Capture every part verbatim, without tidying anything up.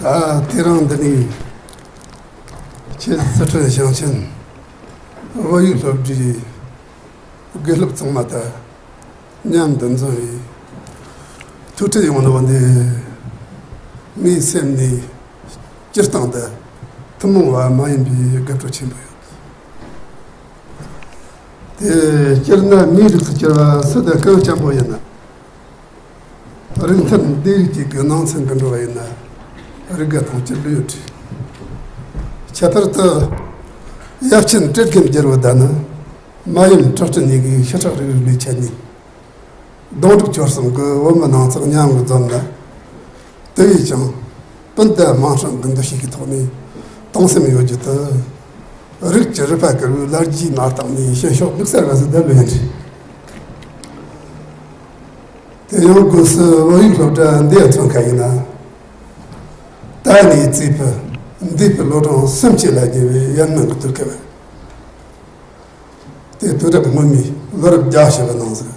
ཨ། དེ་རིང་འདི་ནས་ཁྱེད་སི་ཁྲོན་ཞིང་ཆེན་བོད་ཡིག་སློབ་གྲྭའི་དགེ་སློབ་ཚང་མ་དང་མཉམ་དུ་འཛོམས་པའི་ཐུགས་ཁྲལ་ཡོང་ནོ་འདི། ངའི་སེམས་ནས་སྤྱིར་བཏང་དུ་ཐུན་མོང་བ་མ་ཡིན་པའི་དགའ་སྤྲོ་ཆེན་པོ་ཡོད། དེ་སྤྱིར་ན་མིའི་རིགས་སུ་གྱུར་པ་སུ་དང་གང་འཆམ་པོ་ཡིན་ན། རིགས་མཐུན་ལྡན་རིགས་གཅིག་གི་ནང་ཚན་དུ་འགྲོ་བ་ཡིན་ན། རིགས་དགའ་དང་སྐྱིད་ལོས་ཡོད་དྲི། ཁྱད་པར་དུ་ཡབ་ཆེན་བཀྲས་རྒན་རྒྱལ་པོ་དང་ནི་མ་ཡུམ་ཁྲི་སྲོང་གཉིས་ཀྱིས་ཤ་ཁྲག་རིགས་རུས་ལས་ཆད་ནས། སྡོང་ཕྲུག་ཁྱོད་གསུམ་གྱི་བུ་མོ་ནང་ཚགས་མཉམ་གྱི་འཛོམས་ན། དེ་བས་ཀྱང་སྤུན་ཟླ་མིང་སྲིང་གི་འདུ་ཤེས་ཀྱི་ཐོག་ནས་དང་སེམས་ཡོད་རྒྱུ་དེ། རིགས་ཀྱི་རུས་པ་དཀར་བོའི་ལར་རྒྱས་མ་བཏང་ནས་ཤེས་ཤོག་དམིགས་བསལ་བ་ཟིག་བསྡད་པ་ཡིན་དྲི། དེ་ཡང་སྒོས་སུ་བོད་ཡིག་སློབ་གྲྭ་འདིའི་མཚོན་ཁ་ཡིན་ན། ད་ནས་རྩིས་པའི་འདས་པའི་ལོ་གྲངས་སུམ་ཅུ་ལ་ཉེ་བའི་ཡར་སྔོན་གྱི་དུས་སྐབས། དེ་དུས་རབས་སྔོན་མའི་ལོ་རབས་བརྒྱད་ཅུ་བའི་ནང་ཟིག་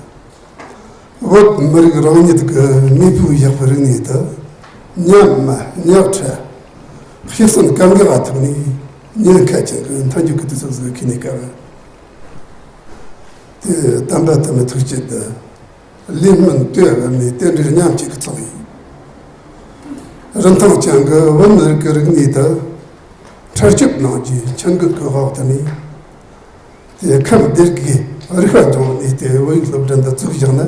བོད་མི་རིགས་རང་ཉིད་ཀྱི་མེས་པོས་བཞག་པའི་རིག་གནས་དེ་ཉམས་དམའ་ཉག་ཕྲ། ཤི་གསོན་སྐབས་འགག་ཐུག་ནས་ཉེན་ཁ་ཅན་གྱི་མཐའ་མཇུག་གི་དུས་ཚོད་ཟིག་འཁེལ་ནས་སྐབས། དེ་དམ་པ་དུ་མའི་ཐུགས་བསྐྱེད་དེ། ལས་སྨོན་དུས་བབ་ནས་རྟེན་འབྲེལ་མཉམ་གཅིག་གི་ཚོགས་ཡིན། རིན་ཐང་ཅན་གྱི་བོད་མི་རིགས་ཀྱི་རིག་གནས་དེ་འཕྲུལ་སྐྱོབ་གནང་རྒྱུའི་ཆིངས་འགལ་གྱི་འོག་ཏུ་ནས། དེ་ཁམས་སྡེ་དགུའི་རིག་པ་སྦྱོང་བའི་གནས་དེ་བོད་ཡིག་སློབ་གྲྭ་འདི་བཙུགས་བཞག་ན།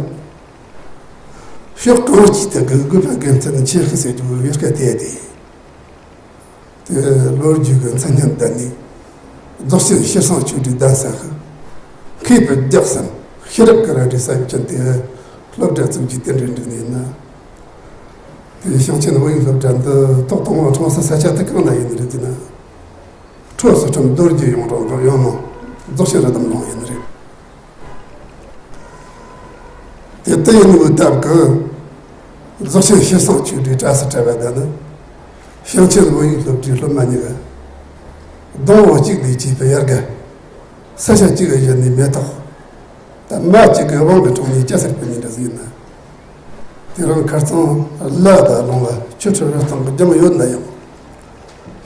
ཕྱོགས་གང་ཅིའི་ཐད་ཀྱི་དགོས་པ་དགེ་མཚན་ཆེ་ཤོས་ཟེར་རྒྱུ་ཡོད་སྐད་དེ་དེ། དེ་ལོ་རྒྱུས་ཀྱི་མཚན་སྙན་བསྟན་ནས། རྫོགས་ཆེན་ཤྲི་སེང་ཆོས་སྒྲོན་གདན་ས་གི་མཁས་པའི་རྒྱལ་སྲས་ཤེས་རབ་ཀྱི་རལ་གྲིའི་ས་བཅད་དེ་སློབ་གྲྭ་བཙུགས་རྒྱུའི་རྟེན་འབྲེལ་འགྲིག་ནས་ཡིན་ན། དེ་ཞིང་ཆེན་བོད་ཡིག་སློབ་གྲྭ་འདི་ཐོག་དང་པོ་འཁྲུངས་ས་ས་ཆ་དེ་གང་ན་ཡིན་ནི་རེད་ཟེར་ན། ཁྲོ་ཟུར་ཁྲིམས་རྡོ་རྗེ་གཡུང་དྲུང་གི་གཡུང་མོ་རྫོགས་ཆེན་རི་དམ་ལུང་ཡིན་ནི་རེད། དེ་ལྟ་ཡིན་པའི་སྟབས་ཀྱིས་རྫོགས་ཆེན་ཤྲི་སེང་ཆོས་སྒྲོན་གྲྭ་སར་གྲྭ་པ་དང་ནི་ཞིང་ཆེན་བོད་ཡིག་སློབ་གྲྭའི་སློབ་མ་གཉིས་ཀ་སྡོང་བོ་གཅིག་ལས་སྐྱེས་པའི་ཡར་རྒན། ས་ཆ་གཅིག་གི་བཞིན་ནས་མེ་ཏོག་དང་མ་གཅིག་གི་དབང་གི་འཕྲོག་ནས་སྐྱ་སེར་པོ་གཉིས་འདྲ་ཟིག་ཡིན་ན། དེ་རིང་ཁ་རྩང་ལ་དང་ལུང་བ་ཆུ་ཁྲི་རི་སྟེང་གི་རྒྱང་ཡོད་ན་ཡང་།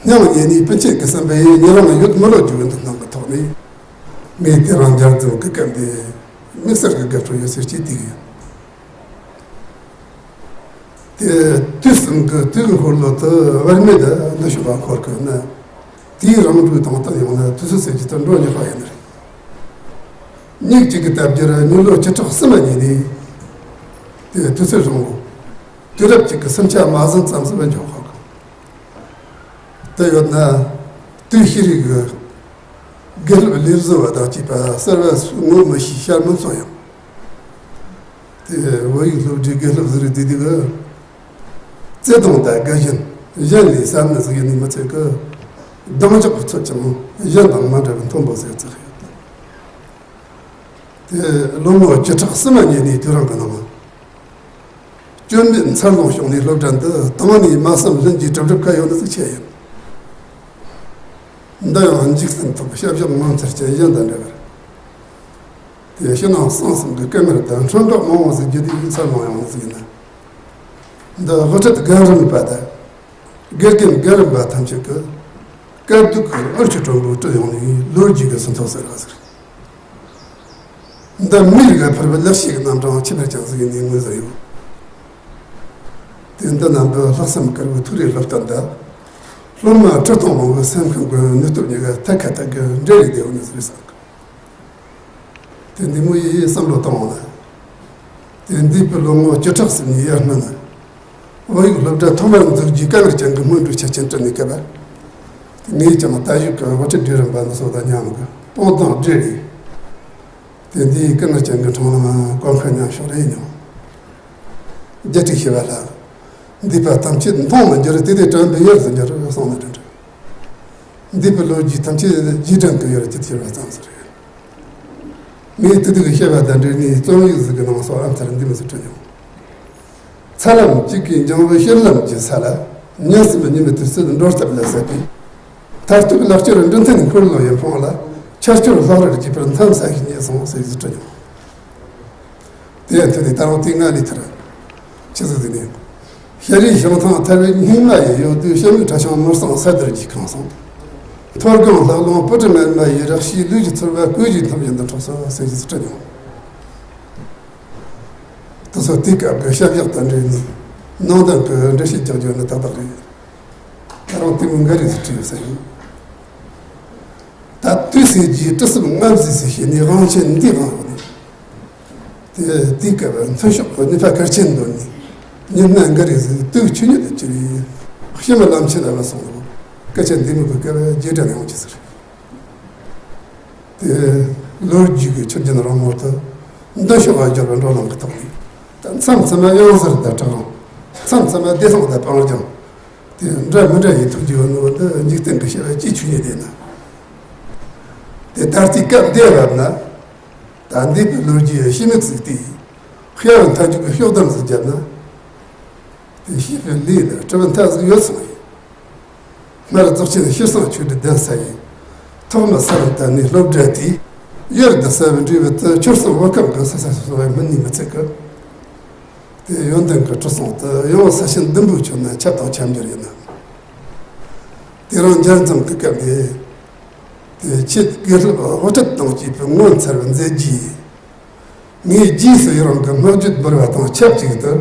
སྙིང་ཉེ་ནས་སྤུན་མཆེད་ཀྱི་བསམ་པའི་ཉེ་རིང་ཡོད་མི་ལོ་རྒྱུས་འདི་སྣང་གི་ཐོག་ནས། ངས་དེ་རིང་འཇར་འཛིན་གྱི་སྐབས་འདི་དམིགས་བསལ་གྱི་དགའ་སྤྲོ་ཡོད་སར་སྐྱེས་དུས་ཡིན། དེ་དུས་གསུམ་གྱི་དུས་ཀྱི་འཁོར་ལོ་དུ་བར་མེད་དུ་འདུ་ཤོག་པ་འཁོར་གི་ན། དེའི་རང་གྲོས་དང་བསྟུན་ཡོང་ན་དུས་ཚོད་ཟེར་གྱི་དུ་འགྲོ་ཉེ་བ་ཡིན་རེད། མིག་གཅིག་གི་སྟབས་ཀྱིས་ཉིན་ལོ་བཅུ་ཕྲག་གསུམ་ཉིན་ནས་དེ་དུས་ཚོད་རིང་བོ། དུས་རབས་གཅིག་གི་སུམ་ཆ་མ་ཟིན་ཙམ་ཟིན་པ་འཇོག་ཁག་གི། དེ་ཡོད་ན་དུས་ཤེས་རིག་གི་དགེ་སློབ་ལས་བཟོ་བ་དང་བཅས་པ་གསར་བ་སུ་ངོ་མི་ཤེས་ཤར་མི་ཚོ་ཡང་། དེ་བོད་ཡིག་སློབ་གྲྭའི་དགེ་སློབ་ཟིག་རེད། དེ་དེ་གི་བརྩེ་དུང་དང་དགའ་ཞེན་གཞན་ལས་ཟབ་ནི་ཟིག་ཡིན་ནི་མི་ཚད་གི། གདེང་འཇོག་གི་ཚོད་ཀྱང་གཞན་དང་མ་འདྲ་བའི་མཐོན་པོ་ཟིག་བརྩི་གི་ཡོད། དེ་ལོ་ངོ་བཅུ་ཕྲག་གསུམ་ཉིན་ནས་དུས་རིང་གི་ནང་། སྐྱོན་མེད་འཚར་ལོངས་བྱུང་ནས་སློབ་གྲྭ་འདི་དང་ནས་མ་བསམ་ལྷུན་གྱིས་གྲུབ་གྲུབ་ཁ་ཡོད་ནི་ཟིག་ཆེ་ཡིན། འདི་ཡང་འཇིག་རྟེན་ཐོག་ཞབས་ཞུམ་ངོ་མཚར་ཅན་གཞན་དང་འདྲ་བར། དེ་ཕྱི་ནང་གསང་གསུམ་གྱི་སྐུ་ངལ་དང་འཁྲུན་འགོག་མང་བོ་ཟིག་བརྒྱུད་དེ་འཚར་ལོངས་ཡོང་ནི་ཟིག་ཡིན་ན། འདི་དབུ་ཁྲིད་རྒན་རིམ་པ་དང་། དགེ་རྒན་རྒན་རིམ་པ་ཐམས་ཅད་ཀྱིས་དཀའ་སྡུག་གི་འུར་གྱི་གྲོང་བུ་བསྐྲུན་ཡོང་ནས་ལོ་རྒྱུས་ཀྱི་ཟིན་ཐོ་ཟེར་བ་ཟེར། འདི་མིའི་རིགས་ལ་ཕུལ་བའི་ལེགས་སྐྱེས་ཀྱི་རྣམ་གྲངས་ཆེ་བར་ཀྱང་གཟིགས་ནས་ངོས་ཟིན་ཡོད། དེ་འདི་རྣམས་ཀྱི་ལྷག་བསམ་དཀར་བོའི་ཐུགས་རེ་སློབ་སྟོན་དང་། སློབ་མ་ཁྲི་སྟོང་མང་པོའི་སེམས་ཁམས་ཀྱི་ནུས་སྟོབས་གཉིས་ཀ་ཐད་ཀ་ཐད་ཀ་འབྲེལ་བའི་ལྡེའུ་ནས་ཟིན་བསམ་གི། དེ་འདི་མོ་ཡིས་བསམ་བློ་བཏང་བ་ན། དེ་འདས་པའི་ལོ་ངོ་བཅུ་ཕྲག་གསུམ་ནས་ཡར་སྔོན་ན། བོད་ཡིག་སློབ་གྲྭ་ཐོག་མར་འཛུགས་རྒྱུའི་དཀའ་ངལ་ཅན་གྱི་སྔོན་འགྲོའི་ཆ་རྐྱེན་བསྐྲུན་ནས་བསྐལ་པ། ངས་ཀྱང་ད་གཞུག་གི་དབུ་ཁྲིད་གྲོས་རིམ་པ་འདི་ཚོ་དང་མཉམ་གི་སྤོང་དང་འབྲེལ་རེད། དེ་འདིའི་དཀའ་ངལ་ཅན་གྱི་འཁྲུངས་ལམ་གོ་ཁ་མཉམ་ཞོག་རེ་མྱོང་། རྒྱལ་སྲས་ཞི་བ་ལྷ། འདས་པ་ཐམས་ཅད་མཐོང་མི་འགྱུར་དེ་དེ་དྲན་པའི་ཡུལ་དུ་འགྱུར་གསུངས་ནི་འདྲ་འདྲ། འདས་པའི་ལོ་རྒྱུས་ཐམས་ཅད་རྗེས་དྲན་གྱི་ཡུལ་གྱི་ཐེར་བ་ཙམ་ཟེར་ཡོད། ངས་དེ་དུས་ཀྱི་བཤད་པ་དང་འབྲེལ་ནས་རྩོམ་ཡིག་ཟིག་གི་ནང་སོགས་ཨ་མཐར་འདི་མི་ཟིག་བྲིས་མྱོང་། ཚ་ལམ་གཅིག་གིས་འགྱིང་བའི་ཤེལ་ལམ་གྱི་ས་ལ། ཉིན་གསུམ་ཉི་མའི་དུས་ཚོད་འགྲོ་སྟབས་ལ་ཟད་པའི། མཐར་ཐུག་ལག་སྐྱེལ་འདྲུད་འཐེན་འཁོར་ལོ་ཡི་འཕོངས་ལ། ཆར་ཆུར་ལྷག་རལ་གྱིས་པར་མཐའ་མཚམས་ཤིག་རྙེད་སོང་ཟེར་ཟིག་བྲིས་མྱོང་། དེ་ཡང་དེ་ནས་ད་རུང་དེ་སྔ་ལས་མཐར། ཆི་ཟིག་ཟེར་ནས། ཤ་རིའི་བྱང་ཐང་ཐར་པའི་སྙིགས་མ་ཡི། ཡོད་དུས་ཤ་མིག་ཁྲ་ཆང་མི་གཙང་ས་དེར་རྒྱུག་གང་སོང་། མཐོ་སྒང་ལྷགས་ལུང་སྤུ་གྲི་མེད་མ་ཡི། རགས་ཤིང་ལུས་ཀྱི་ཚོར་བ་ཀུན་གྱིས་འཐུམ་བཞིན་དུ་འཕྲོག་སོང་ཟེར་གྱིས་སུ་བྲིས་མྱོང་། དེ་ཚོ་དུས་སྐབས་ཀྱི་ཞབས་བཞག་དང་འབྲེལ་ནས་ནང་དོན་གྱི་འགྲེལ་བཤད་རྒྱག་རྒྱུ་ནི་ཏག་ཏག་རེད། ད་རུང་དེ་མོ་འགའ་རེ་ཟིག་བྲིས་ཡོད་ས་ཡིན། ད་དུས་སྲིད་ཀྱི་དྲི་ཟབ་རྔམ་བརྗིད་ཟིག་བྱས་ནས་དབང་ཆེན་འདིའི་དབང་འོག་ནས། དེ་དུས་སྐབས་མཐུན་ཕྱོགས་ཀྱི་ནུས་པ་གལ་ཆེན་འདོན་ནས་མྱི་སྣ་འགའ་རེ་ཟིག་དུས་ཆོས་ཉིད་དུ་གྱུར་བའི་ཕྱི་མི་ལམ་ཆེན་ལ་བབས་སོང་ལ། སྐད་ཆ་འདི་མོ་གི་སྐབས་རྗེས་དྲན་ཡོང་གི་ཟེར། དེ་ལོ་རྒྱུས་ཀྱི་ཆུ་རྒྱུན་རིང་མོ་དུ་མདུན་ཕྱོགས་ལ་འབྱོར་བའི་འགྲོ་ལམ་གྱི་ཐོག་ནས། ད་མཚམས་མཚམས་ཡང་ཟུར་དང་བྲག་རོང་། མཚམས་མཚམས་བདེ་སློང་དང་སྤང་ལྗོངས། དེ་འདྲ་མི་འདྲ་ཡི་ཐུགས་རྒྱུ་ནོ་འདི་འཇིག་རྟེན་གྱི་བྱ་བ་སྤྱིའི་ཆོས་ཉིད་ཡིན་ན། དེ་ད་ལྟའི་སྐབས་འདིར་བབས་ན། ད་འདས་པའི་ལོ་རྒྱུས་ཕྱི་མིག་ཟིག་བལྟས། ཤེས་ཡོན་མཐའ་མཇུག་གི་ཕྱོགས་བསྡོམས་ཟིག་བརྒྱབ་ན། དེ་ཤེས་པའི་ལས་ལ་སྤྲུལ་པ་མཐའ་ཟིག་ཡོད་སོང་ཡིན། སྔར་རྫོགས་ཆེན་ཤེར་སེང་ཆོས་སྒྲིག་གདན་ས་ཡིན། ཐོག་མ་ས་རུ་བཏབ་ནས་སློབ་གྲྭ་དེའི་ཡུལ་དུ་ས་བུ་འབྲས་བུ་དུ་ཆོལ་གསུམ་བོད་ཁམས་ཀྱི་ས་ས་སོ་སོ་བའི་མི་ནི་མི་ཚད་ཀི། དེ་ཡོན་ཏན་གྱི་ཁྲི་སྲོང་དུ་ཡང་ས་ཆེན་བདུན་པོའི་ཁྱོན་ནས་ཁྱབ་དང་ཁྱབ་འགྱུར་ཡིན་ན། དེ་རིང་འཇར་འཛོམས་ཀྱི་སྐབས་དེ། དེ་ཆེད་དགེ་སློབ་དབུ་ཁྲིད་དང་བཅས་པའི་ངོ་མཚར་བའི་མཛད་རྗེས། ངའི་རྗེས་སུ་ཡི་རང་གི་བསྔགས་བརྗོད་འབུལ་བ་དང་ཆབས་ཅིག་ཏུ།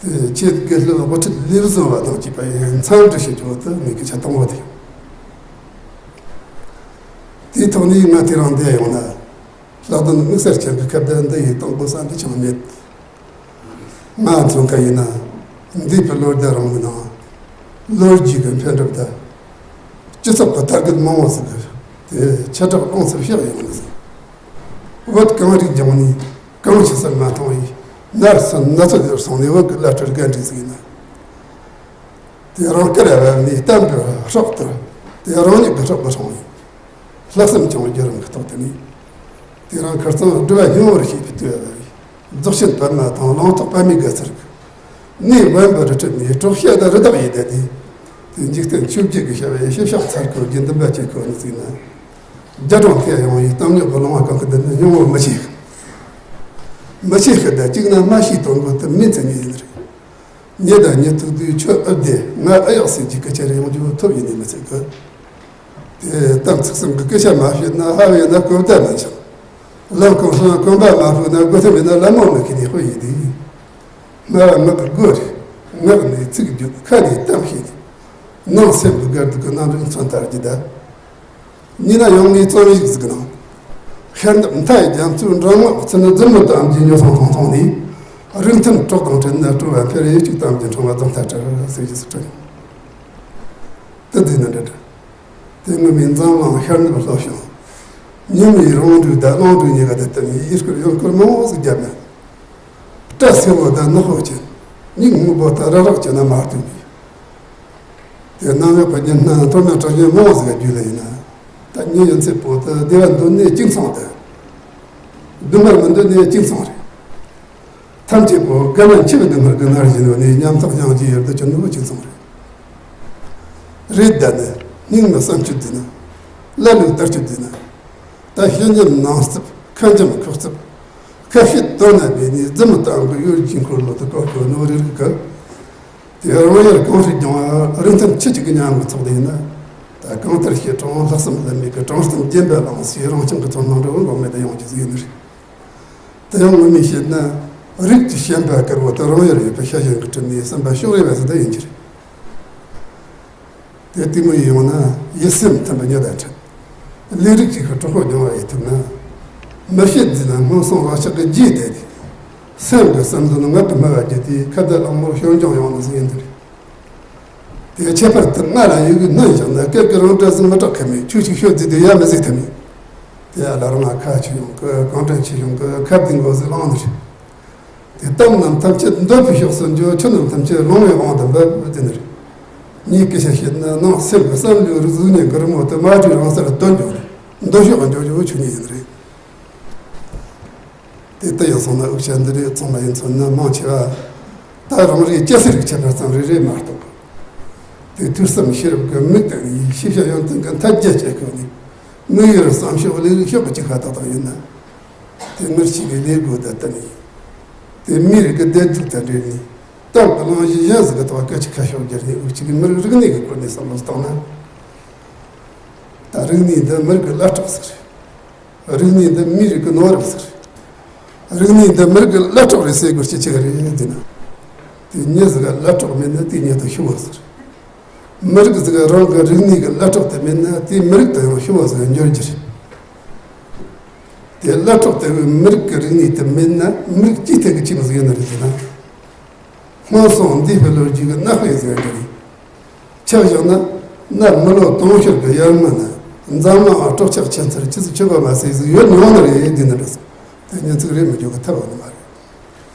དེ་ཆེད་དགེ་སློབ་དབུ་ཁྲིད་ལས་བཟོ་བ་དང་བཅས་པ་ཡི་འཚམས་འདྲི་ཞུ་རྒྱུ་དེ་ངའི་སྐད་ཆ་དང་པོ་དེ་ཡིན། དེའི་ཐོག་ནས་ང་དེ་རིང་འདིར་ཡོང་ན། ལྷག་དོན་དམིགས་བསལ་ཅན་གྱི་ཁ་བརྡ་འདི་ཡིས་གཏོང་དགོས་ས་འདི་ཅང་མེད། ང་མཚོན་ཁ་ཡིན་ན། འདས་པའི་ལོ་ཟླ་རིང་མོའི་ནང་། ལོ་རྒྱུས་ཀྱི་འཕེལ་འགྲིབ་དང་། སྤྱི་ཚོགས་ཀྱི་དར་རྒུད་མང་བོ་ཟིག་གི་དེ་ཆེ་དྲག་ལོངས་སུ་བཤགས་ཡོང་ནས་ཟིག་བོད་གངས་རིའི་ལྗོངས་ནས་གངས་ཆུ་སེར་མ་མཐོང་བའི་ནར་སོན་ན་ཚོད་ཡོད་སོང་ནས། བོད་ཀྱི་བླ་སྤྲུལ་དགའ་འདྲིས་ཟིག་ཡིན་ན། དེ་རང་དཀར་བབས་ནས་གཏམ་གྱི་སྲོག་ལྟར། དེ་རང་ཉིད་ཀྱི་སྲོག་གི་སྲུང་བའི་ལྷག་བསམ་བྱུང་བའི་བརྒྱུད་རིམ་གྱི་ཐོག་དེ་ནས། དེ་རིང་ཁ་རྩང་སྒྲུབ་པ་སྙིང་པོར་བྱེད་པའི་དུས་བབ་པའི་རྫོགས་ཆེན་པདྨ་དང་ལུང་རྟོགས་པདྨའི་དགའ་ཚལ་གྱི་གནས་དབེན་པར་ཁྲིད་ནས་གྲོགས་བཤད་དང་རི་དྭགས་ཡི་བསྡད་དེ། དེ་འཇིག་རྟེན་ཆོས་བརྒྱད་ཀྱི་བྱ་བའི་ཞིབ་བཤགས་ཚར་ཁུལ་གྱི་འདུན་པ་བཅས་ཁུལ་ནས་བརྩིས་ན། རྒྱ་གྲོང་ཐེ་ཡོང་བའི་གཏམ་རྙོག་གི་ལུང་བ་གང་གི་འདི་ནི་སྙིང་པོ་མི་ཆེ། མི་ཆེ་ཤི་ད་གཅིག་ན་མ་ཤི་དོན་གོ་དུ་མིན་ཚེ་ཉིད་ཡིན་རེད། ཉེ་དང་ཉེ་ཐུག་དུས་ཆོས་ཨུ་བདེ་ང་ཨུ་ཡག་ཟེར་གྱི་སྐད་ཆ་རེ་ཡོང་རྒྱུ་ཐོབ་ཡིན་ནི་མི་ཚད་གི། དེ་གཏམ་ཚིག་གསུམ་གྱི་སྐད་ཆ་མ་བཤད་ན་ཧ་བས་ན་གོ་བརྡ་མི་འཆང་། ལམ་གང་སོང་གོམ་པ་མ་ཕུག་ན་སྒོ་ཐེམ་མེད་ན་ལམ་མོ་མི་ཁི་ནི་དཔེ་ཡིན་དེ། སྨྲ་བ་ངག་གི་སྒོ་རེད། ངག་ནས་ཚིག་བརྗོད། ཁ་ནས་གཏམ་བཤད་དེ། ནང་སེམས་ཀྱི་དགའ་སྡུག་གི་རྣམ་རིག་མཚོན་ལྟར་གྱི་བརྡ། ཉིན་ན་ཡང་ངའི་རྩོམ་ཡིག་ཟིག་ནང་། ཤར་འདབས་མཐའ་ཡི་རྒྱ་མཚོའི་འགྲམ་ངོགས་ཚུན་ནི་རྫུན་མ་གཏམ་གྱི་ཉོ་ཚོང་ཐོང་ཐོང་ནས། རིགས་མཐུན་གྲོགས་དང་འཕྲད་ན་སྤྲོ་བ་འཕེལ་ཡུལ་གཅིག་གཏམ་གྱི་འཕྲེང་བ་རྫོང་མཐའ་བྲལ་ཟེར་གྱི་སུ་བྲལ། དེ་འདི་ནི་འདྲ་འདྲ། དེ་ངོ་མའི་འཛམ་གླིང་ཤར་ནུབ་ལྷོ་བྱང་། ཉིན་མོའི་རོང་འབྲོག་དང་གླང་འབྲོག་གཉིས་ཀ་དེ་ལྟ་ནས་ཡིད་སྐོར་ཡོན་སྐོར་མང་བོ་ཟིག་བརྒྱབ་ན། སྐྲ་སེར་པོ་དང་ནག་པོ་ཅན། མིག་སྔུག་པོ་དང་རག་རག་ཅན་ན་མ་ལྟོས་པའི། དེ་གནམ་འོག་གི་མྱི་སྣ་མཐོ་དམན་གྲགས་ཅན་མང་བོ་ཟིག་རྒྱུད་ལ་ཡིན་ན། ད་ཉིན་ཡོན་ཚད་པོ་དེ་བདེ་བ་འདོད་ནས་གཅིག་མཚུངས་དང་། སྡུག་བསྔལ་མི་འདོད་ནས་གཅིག་མཚུངས་རེད། ཐམས་ཅད་པོ་དགའ་ན་འཆི་བའི་སྡུག་བསྔལ་གྱི་མནར་བཞིན་ཡོད་ནས། ཉམ་ཐག་སྙིང་རྗེའི་ཡུལ་དུ་གྱུར་ནོ་གཅིག་མཚུངས་རེད། རེད། ད་ནི་སྙིང་ནི་བསམ་སྤྱོད་བདེ་ན། ཀླད་ལུགས་ལྟ་སྤྱོད་བདེ་ན། ད་ཤི་འཇམ་ནང་རྩུབ། ཁ་འཇམ་ཁོག་རྩུབ། ཁ་བཤད་དོན་ན་བས་ནས་རྫུན་མ་གཏམ་གྱི་གཡོ་སྒྱུ་འཁོར་ལོ་དུ་བཀོལ་དགོས་ནོ་རིགས་རིགས་ཀྱི། དེ་རང་ཡར་གང་ཧྲི་རྒྱང་བ་རིགས་མཐུན་ཁྱི་གཅིག་གི་ཉམས་ཀྱི་ཚོགས་དེ་ཡིན་ན། ད་གང་ལྟར་བཤད་གྲང་ལྷག་བསམ་ལྷད་མེད་ཀྱི་དྲང་སྟོན་རྒྱན་པ་བླངས་སའི་རང་བྱུང་གི་ཚོར་སྣང་འདྲ་བོ་འགོག་མེད་དུ་ཡོང་རྒྱུ་ཟིག་ཡིན་ནི་རེད། དེ་ཡང་ངོ་མས་བཤད་ན། རིགས་ཀྱི་ཞེན་པ་དཀར་བོ་དེ་རང་ཡར་ཡོད་པའི་ཤ་ཞེན་གྱི་ཁྲོད་ནས་སེམས་པ་ཤོག་རེ་བ་ཟིག་ད་ཡིན་གྱི་རེད། དེ་ལྟད་མོ་ཡིན་ཡོང་ན་ཡིད་སེམས་མཐུན་པའི་མྱི་དང་འཕྲད། ལས་རིགས་གཅིག་གི་གྲོགས་པོ་རྙིང་བ་ཡིན་ཐུབ་ན། མི་བཤད་འཛིན་ན་སྔོན་སོང་བག་ཆགས་ཀྱི་རྗེས་བསྡད་དེ། སེམས་ཀྱི་བསམ་འདུན་ངག་གི་སྨྲ་བ་བརྒྱུད་དེ་ཁ་བརྡ་གླེང་མོར་ཞོར་འབྱུང་ཡོང་ནི་ཟིག་ཡིན་འདིར། དེ་ཁྱད་པར་དུ་སྔ་ལ་ཡི་གེ་སྣོན་བཞག་ན་སྐད་ཀྱི་རང་སྒྲ་ཟིག་མི་གྲག་ཁ་མེད། ཆོས་ཤིག་ཤོད་རྫི་དུ་ཡ་མི་ཟིག་ཐ་མེད། དེ་ཡ་ལ་རང་ང་ཁ་ཆུ་ཡོང་གི་གང་དྲན་ཆུ་ཡོང་གི་ཁ་བདེ་མགོ་ཟིག་ལངས་ནི་རེད། དེ་གཏམ་རྣམས་ཐམས་ཅད་འདོད་པའི་ཕྱོགས་སུ་འཇོག་ཆུ་རྣམས་ཐམས་ཅད་ལོང་བའི་དབང་དུ་འབབ་ཟེར་ནི་རེད། ངས་སྐད་ཆ་བཤད་ན་ནང་སེམས་ཀྱི་བསམ་བློའི་རིག་གཟུགས་བརྙན་གྱི་རི་མོ་དེ་མ་བྲིས་རང་སར་བཏོན་འཇོག་ནས་འདོད་ཕྱོགས་འཇོག་རྒྱུ་ཆོས་ཉིད་ཡིན་རེད། དེ་ལྟ་ཡིན་སོང་ན་འུ་ཅག་འདི་རིགས་ཚང་མ་ཡིན་མཚོན་ན་མང་ཆེ་བ་ད་རང་རེའི་སྐྱ་སེར་གྱི་ཁྱད་པར་ཙམ་རེ་རེ་མ་གཏོགས། དེ་ཐོས་བསམ་ཤེས་རབ་ཀྱི་མིག་དང་ནི་ཤེས་བྱ་ཡོན་ཏན་གྱི་མཐའ་རྒྱ་བཅད་ཁུལ་ནས་དམིགས་ཡུལ་བསམ་ཕྱོགས་ལས་རིགས་ཕྱོགས་ཀྱི་གཅིག་ཁ་ཏག་ཏག་ཡིན་ན། དེ་ངར་ཞིག་གི་ལས་སྒོ་དང་བསྟུན་ནས། དེ་མིའི་རིགས་ཀྱི་བདེ་སྡུག་དང་འབྲེལ་ནས། སྟོབས་ཀྱི་གླེང་གཞི་གཞན་ཟིག་གི་ཐོག་སྐད་ཆ་ཁ་ཤོར་རྒྱུ་རེད། འུ་ཅག་གི་མི་རིགས་རིག་གནས་ཀྱི་སྐོར་ནས་བསམ་བློ་བཏང་ན། ད་རིག་གནས་འདི་མི་རིགས་ཀྱི་བླ་སྲོག་ཟིག་རེད། རིག་གནས་འདི་མིའི་རིགས་ཀྱི་ནོར་བུ་ཟིག་རེད། རིག་གནས་འདི་མི་རིགས་ཀྱི་བླ་སྲོག་རེད་ཟེར་དགོས་རྒྱུ་ཆི་ཟིག་རེད་ཟེར་ན། དེ་མྱི་ཟིག་གི་བླ་སྲོག་མེད་ན་དེ་མྱི་དེ་ཤི་བ་ཟིག་རེད། མི་རིགས་ཟིག་གི་རང་གི་རིག་གནས་ཀྱི་བླ་སྲོག་དེ་མེད་ན་དེ་མི་རིགས་དེ་ཡང་ཤི་བ་ཟིག་འགྱུར་རྒྱུ་རེད། དེ་བླ་སྲོག་དེ་མི་རིགས་ཀྱི་རིག་གནས་དེ་མེད་ན་མི་རིགས་ཅིའི་ཐད་ཀྱི་ཆི་མོ་ཟིག་ཡིན་ནི་རེད་ཟེར་ན། སྔོན་སོང་འདས་པའི་ལོ་རྒྱུས་ཀྱི་གནའ་དཔེ་ཟེར་རྒྱུ་རེད། ཆ་བཞག་ན། གནའ་མི་ལོ་དུང་ཕྱུར་གྱི་ཡར་སྔོན་ན་འཛམ་གླིང་ང་སྲོག་ཆགས་ཁྱད་མཚར་ཆི་ཟིག་ཆི་གོ་མ་སྲིད་ཟིག་ཡོད་མྱོང་ནི་རེད་དེ་ནི་རེད་སོང་། དེ་ཉིན་ཚིག་རེད་མི་འཇོག་གི་ཐབས་ཡོད་ནི་མ་རེད།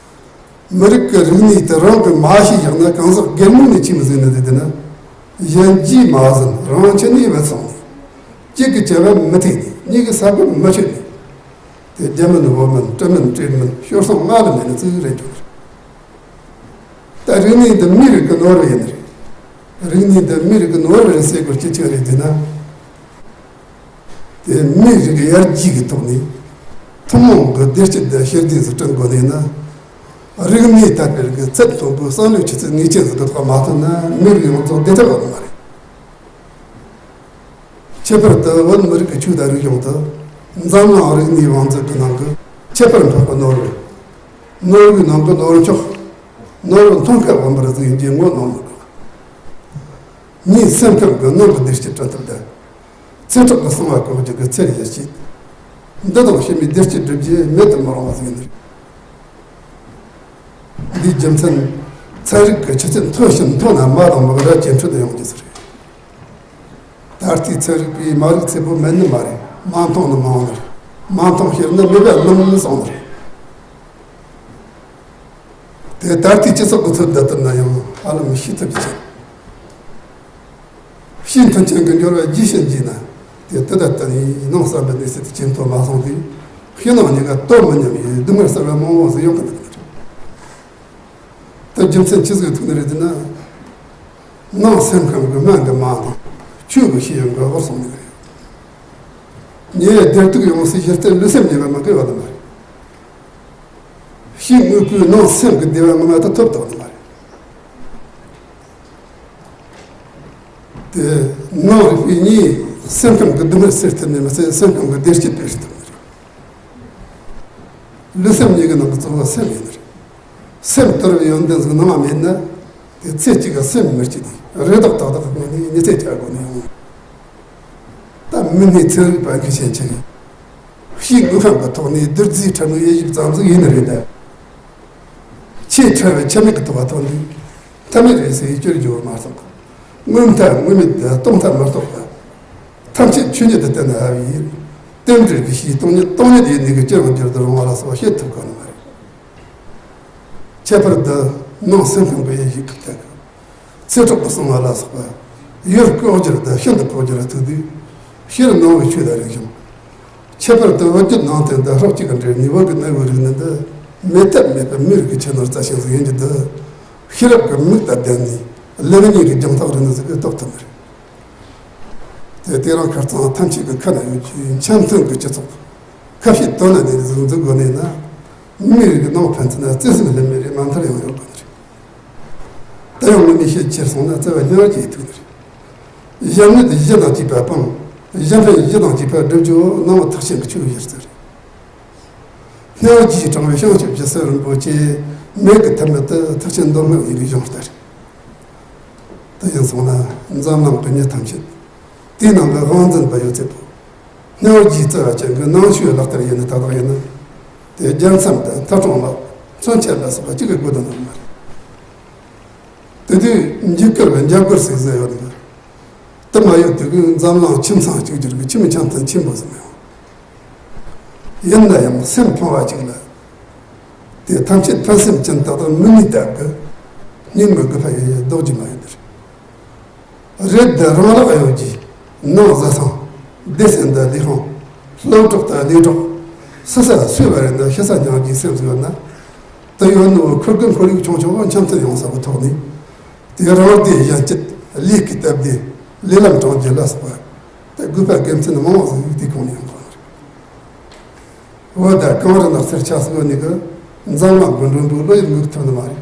མི་རིགས་ཀྱི་རིག་གནས་དེ་རང་གི་མ་ཤེས་བཞག་ན་གང་ཟག་སྒེར་ངོས་ནས་ཆི་མོ་ཟིག་ནི་དེ་དེ་ན། གཞན་གྱིས་མ་ཟིན་རང་ཁྱིམ་ནས་བུད་སོང་ནས། གཅིག་གི་བྱ་བ་མི་ཐེག་ནས་གཉིས་ཀྱི་ས་བབ་མི་ཆོད་ནས། དེ་རྒྱ་མིན་བོད་མིན་སྤྲིན་མིན་བྲེལ་མིན་ཤོར་སོང་ང་ལ་མེད་ནི་ཙིག་རེད་འཇོག་གི་རེད། ད་རིག་གནས་འདི་མིའི་རིགས་ཀྱི་ནོར་བུ་ཡིན་ནི་རེད། རིག་གནས་འདི་མིའི་རིགས་ཀྱི་ནོར་བུ་རེད་ཟེར་དགོས་རྒྱུ་ཆི་རེད་ཟེར་ན། དེ་མིའི་རིགས་ཡར་རྒྱས་ཀྱི་ཐོག་ནས་ཐུན་མོང་གི་བདེ་སྐྱིད་དང་ཞི་བདེ་ཟིག་བསྐྲུན་དགོས་ནས་ན། རིག་གནས་དར་སྤེལ་གྱི་ཚད་མཐོན་པོའི་བསམ་བློའི་ཆུ་ཚད་ངེས་ཅན་ཟིག་གི་ཐོག་མ་ཐོན་ན་མི་རིགས་ཡོངས་རྫོགས་བདེ་ཐབས་ཡོད་ནི་མ་རེད། ཁྱད་པར་དུ་བོད་མི་རིགས་ཀྱི་ཆོས་དང་རིག་གཞུང་དུ་འཛམ་གླིང་རིག་གནས་བང་མཛོད་ཀྱི་ནང་གི་ཁྱད་པར་འཕགས་པའི་ནོར་བུ། ནོར་བུའི་ནང་གི་ནོར་མཆོག་ནོར་བུ་མཐོང་ཁ་དབེན་པར་གཟིགས་ཡིན་གྱི་ངོ་གནོང་མི་དགོས། ངའི་སེམས་ཁམས་ཀྱི་ནང་གི་བདེ་སྐྱིད་བསྐྲུན་ཐབས་དང་། ཚེ་སྲོག་གི་གསང་བ་བཀོག་རྒྱུ་གི་ཚེ་རིང་ཡེ་ཤེས། འདི་དང་ཕྱི་མའི་བདེ་སྐྱིད་སྒྲུབ་རྒྱུ་མེད་དུ་མི་རུང་བ་ཟིག་ཡིན་ནི་རེད། འདིའི་རྒྱུ་མཚན། ཚན་རིག་གི་ཆུ་ཚད་མཐོ་ཞིང་མཐོ་ན་མ་དང་མི་གི་ར་ཇེ་ཕྲུག་ཏུ་ཡོང་རྒྱུ་ཟིག་རེད། ད་ལྟའི་ཚན་རིག་པས་མ་རིག་ཚད་པོ་མེད་ནི་མ་རེད། མ་མཐོང་ནི་མ་འོང་ནི་རེད། མ་མཐོང་ཕྱིར་ནི་མེད་པ་རྣམས་སོང་ནི་རེད། དེ་ད་ལྟའི་སྤྱི་ཚོགས་ཀྱི་ཚོད་ལྟ་ལྟར་ན་ཡང་ཧ་ལམ་ཤེས་ཐུབ་ཀྱི་ཆེད། ཕྱིའི་མཐུན་རྐྱེན་གྱི་འབྱོར་བ་རྒྱས་ཕྱིན་རྒྱས་ན་དེ་དེ་ལྟར་བསྟན་ནས་ནང་བསམ་པའི་གནས་ཚད་ཇེ་མཐོ་མ་སོང་དུས་ཕྱི་ནང་གཉིས་ཀ་དོ་མི་མཉམ་པའི་སྡུག་བསྔལ་གསར་བ་མང་བོ་ཟིག་ཡོང་གི་འདུག་ནི་རེད། དེ་རྒྱུ་མཚན་ཆི་ཟིག་ཐུག་ནི་རེད་ཟེར་ན། ནང་སེམས་ཁམས་ཀྱི་སྨན་གྱི་མ་དང་ཆོས་ཀྱི་ཤེས་ཡོན་གྱི་འོག་སོང་ནི་རེད། ཉེ་བའི་བདེ་སྡུག་ཡོང་སའི་གཞི་རྟེན་ལུས་སེམས་གཉིས་ཀ་མི་དགོས་པ་དེ་མ་རེད། ཕྱིའི་དངོས་པོའི་ནང་སེམས་ཀྱི་བདེ་བ་ངོ་མ་དེ་ཐོབ་ཐུབ་ནི་མ་རེད། དེ་ནང་རིག་པའི་གཉིས་སེམས་ཁམས་ཀྱི་སྡུག་བསྔལ་སེལ་ཐུབ་ནི་མ་ཟད་སེམས་ཁམས་ཀྱི་བདེ་སྐྱིད་སྤེལ་ཐུབ་ནི་རེད། ལུས་སེམས་གཉིས་ཀྱི་ནང་གི་གཙོ་བོ་སེམས་ཡིན་ནི་རེད། སེམས་དུལ་བའི་ཡོན་ཏན་ཟིག་ནང་མེད་ན། དེ་ཚེ་གཅིག་ག་སེམས་མི་སྐྱིད་དེ་རེ་དོགས་ཏག་ཏག་ངོ་ནས་ཉི་ཚེ་བསྐྱལ་དགོས་ནས་ཡོང་། ད་མི་སྣའི་ཚན་རིག་པ་གི་བཤད་ཆ་ནི། ཕྱིའི་དངོས་ཁམས་ཀྱི་ཐོག་ནས་བདུད་རྩིའི་ཕྲ་མོའི་དབྱེ་ཞིབ་ཙམ་ཟིག་ཡིན་ནི་རེད་ད། ཆེས་ཕྲ་བའི་ཆ་མིག་གི་ཐོག་ག་ཐོག་ནས་མཐའ་མེད་རེད་ཟེར་བའི་སྐྱོར་བརྗོད་མ་གཏོགས། དངོས་མཐའ་དངོས་མེད་དུ་སྟོང་མཐའ་མི་རྟོགས་པ། ཐམས་ཅད་ཆོས་ཉིད་དུ་བསྟན་ནས་ཡིན། རྟེན་འབྲེལ་གྱི་ཕྱིའི་སྟོང་ཉིད་སྟོང་ཉིད་ཡིན་ནི་གི་སྐྱོན་འགྱུར་དུ་རུང་བ་ལ་སོགས་བཤད་ཐུབ་གོ་ནི་མ་རེད། ཁྱད་པར་དུ་ནང་སེམས་ཁམས་ཀྱི་དབྱེ་ཞིབ་ཀྱི་ཐད་ཀྱི་ཚེ་སྲོག་གི་གསང་བ་ལ་སོགས་པ་ཡུལ་ལྐོག་གྱུར་དུ་ཤིན་ཏུ་ལྐོག་གྱུར་ཐུག་དུས་ཕྱིར་ནང་བའི་ཆོས་དང་རིག་གཞུང་། ཁྱད་པར་དུ་བོད་བརྒྱུད་ནང་བསྟན་དང་ཧྲོག་གཅིག་གི་འབྲེལ་ནུས་པ་གི་གནའ་བོའི་རིག་གནས་འདི་མེད་ཐབས་མེད་པའི་མིའི་རིགས་ཀྱི་ཁྱད་ནོར་རྩ་ཆེན་ཟིག་ཡིན་རྒྱུ་འདི་ཤེས་རབ་ཀྱི་མིག་དང་ལྡན་ནས་གླེང་གཉེན་གྱི་རྒྱང་ཐག་རིང་ནི་ཟིག་གིས་རྟོགས་ཐུབ་ནི་རེད། དེ་དེ་རིང་ཁ་རྩང་ཐམས་ཅད་ཀྱི་ཁ་ན་ཡོད་ཀྱི་འཆམ་མཐུན་གྱི་སྤྱི་ཚོགས་ཁ་བཤད་དོན་ལ་གནས་ནས་ཟིག་འཛུགས་དགོས་ནས་ན། མིའི་རིགས་ཀྱི་ནང་ཕན་ཚུན་ན་བརྩེ་སེམས་ལྷད་མེད་རེད་མ་མཐར་ཡང་ཡོད་དགོས་ནི་རེད། ད་ཡང་དངོས་གནས་བཤད་ཕྱིར་སོང་ན་རྩ་བ་སྙིང་རྗེ་ཐུག་ནི་རེད། གཞན་ངན་གཞི་དང་བཅས་པ་སྤང་། གཞན་ཕན་གཞི་དང་བཅས་པ་བསྒྲུབ་རྒྱུ་ནང་པ་ཐེག་ཆེན་གྱི་ཆོས་གཞི་རྩ་རེད། སྙིང་རྗེས་དྲངས་པའི་བྱང་ཆུབ་ཀྱི་སེམས་རིན་པོ་ཆེ་མེད་ཀྱི་ཐབས་མེད་དུ་ཐེག་ཆེན་མདོ་སྔགས་གཉིས་ཀྱི་གཞུང་ལྟར། དེ་ཡིན་སོང་ན་འཛམ་གླིང་གི་མྱི་ཐམས་ཅད་དེའི་ནང་གི་དབང་འཛིན་པ་ཡོད་ཚད་པོ། སྙིང་རྗེའི་རྩ་བ་ཅན་གྱི་ནང་ཆོས་ལག་བསྟར་ཡིན་ནི་ཏག་ཏག་ཡིན་ན། དེ་རྒྱལ་མཚམས་དང་ཐག་གྲོང་ལ་མཚོན་ཆ་ལ་སོགས་པ་གཅིག་གི་དགོས་དོན་ནི་མ་རེད། དེ་དུས་འཇིགས་སྐུལ་བའི་འཇབ་རྒོལ་ཟེར་ཟེར་ཡོད་ནི། དེ་མ་ཡོད་དུས་ཀྱི་འཛམ་གླིང་ཁྱིམ་ཚང་གཅིག་གྱུར་གྱི་ཁྱིམ་མི་འཆམ་མཐུན་ཆེན་པོ་ཟིག་ཡོང་། ཡིན་ན་ཡང་སེམས་ཕངས་པ་གཅིག་ལ། དེ་ཐམས་ཅད་ཕན་སེམས་ཅན་ཏག་ཏག་མི་ནུས་སྟབས་ཀྱིས་སྙིང་མི་དགོས་པ་ཡོད་ཡོད་ལྡོག་རྒྱུ་མ་ཡོད་དེར། རེད་དེ་རང་རག་ཡོད་ཀྱི་ནང་བཟའ་ཚང་། སྡེ་ཚན་དང་ལས་ཁུངས། སློབ་གྲོགས་དང་ལས་གྲོགས། སུ་ས་སུའི་བར་དུ་ཤི་ས་སྙིང་རྗེའི་སེམས་སུ་ཡོད་ན། དེ་ཡོད་ནོ་ཁུར་གི་ཁོར་ཡུག་ཆུང་ཆུང་བ་འཆམ་མཐུན་ཡོང་ས་གི་ཐོག་ནས། དེ་རང་སྡེ་གཞན་སྐྱིད། ལས་ཀྱི་སྟབས་བདེ། ལས་ལམ་དྲང་རྒྱུ་ལ་སོགས་པ། དེ་དགོས་པ་དགེ་མཚན་མང་བ་ཟིག་དེ་ཁོང་ནས་ཡོང་གི་རེད། བོད་ད་གངས་རི་ནགས་ཚལ་ཆགས་སོང་ནི་གི་འཛམ་གླིང་གི་མགྲོན་པོའི་བློ་ཡིད་ངུ་ཐུབ་ནི་མ་རེད།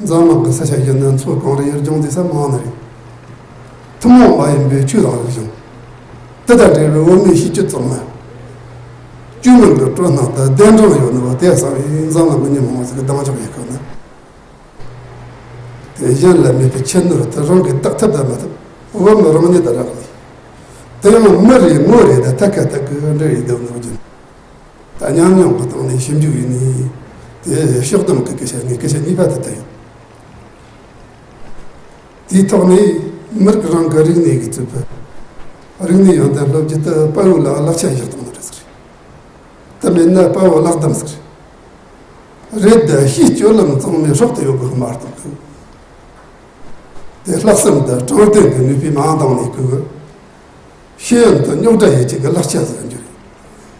འཛམ་གླིང་གི་ས་ཆ་གཞན་ན་མཚོ་གངས་རི་ཡུལ་ལྗོངས་འདི་ས་མང་ནི་རེད། ཐུན་མོང་མ་ཡིན་པའི་ཆོས་དང་རིག་གཞུང་། དེ་དང་འབྲེལ་བའི་བོད་མིའི་གཤིས་རྒྱུད་གཙང་མ། བཅོས་མིན་གྱི་སྤྲོ་སྣང་དང་གདན་དྲངས་ཡོད་ནི་བ་དེ་གསང་བའི་འཛམ་གླིང་མི་ཉམས་མང་ཟིག་གི་གདེང་འཇོག་ཡེ་དགོས་ན། དེ་གཞན་ལ་མེད་པའི་ཁྱད་ནོར་དེ་རང་གིས་བརྟག་ཐབས་ད་མ་ཐུབ། བོད་མི་རང་ཉིད་དུ་རག་ལས། དེ་ཡང་མི་རེ་ངོ་རེ་ད་ཐད་ཀ་ཐད་ཀི་འབྲེལ་ཡོད་དོ་ནོ་རྒྱུན། ད་ཉམས་མྱོང་གི་སྟེང་ནས་ཞིབ་འཇུག་ཡིན་ནི། དེ་ཕྱོགས་བསྡོམས་ཀྱི་སྐད་ཆ་ངས་སྐད་ཆ་གཉིས་པ་དེ་ལྟ་ཡིན། དེའི་ཐོག་ནས་མི་རིགས་རང་གི་རིག་གནས་ཀྱི་རྩོད་པ། རིག་གནས་ཡོན་ཏན་སློབ་རྒྱུ་དེ་དཔའ་བོ་ལ་ལག་ཆ་བཞག་བཏང་ནི་རེད་ཟེར། དེ་མེད་ན་དཔའ་བོ་ལག་བསྡམས་ཟེར། རེད་དེ་ཕྱིའི་སྤྱོད་ལམ་གཙང་མའི་སྲོག་ཏུ་ཡོད་དགོས་མ་གཏོགས། དེ་ལྷག་བསམ་དང་དྲང་བདེན་གྱི་ནུས་པའི་མ་འདང་ནས་ཁུ་གི། ཤེས་ཡོན་དུ་རྙོག་དྲ་ཡོད་ཅིག་གི་ལག་ཆ་ཟིག་འགྱུར།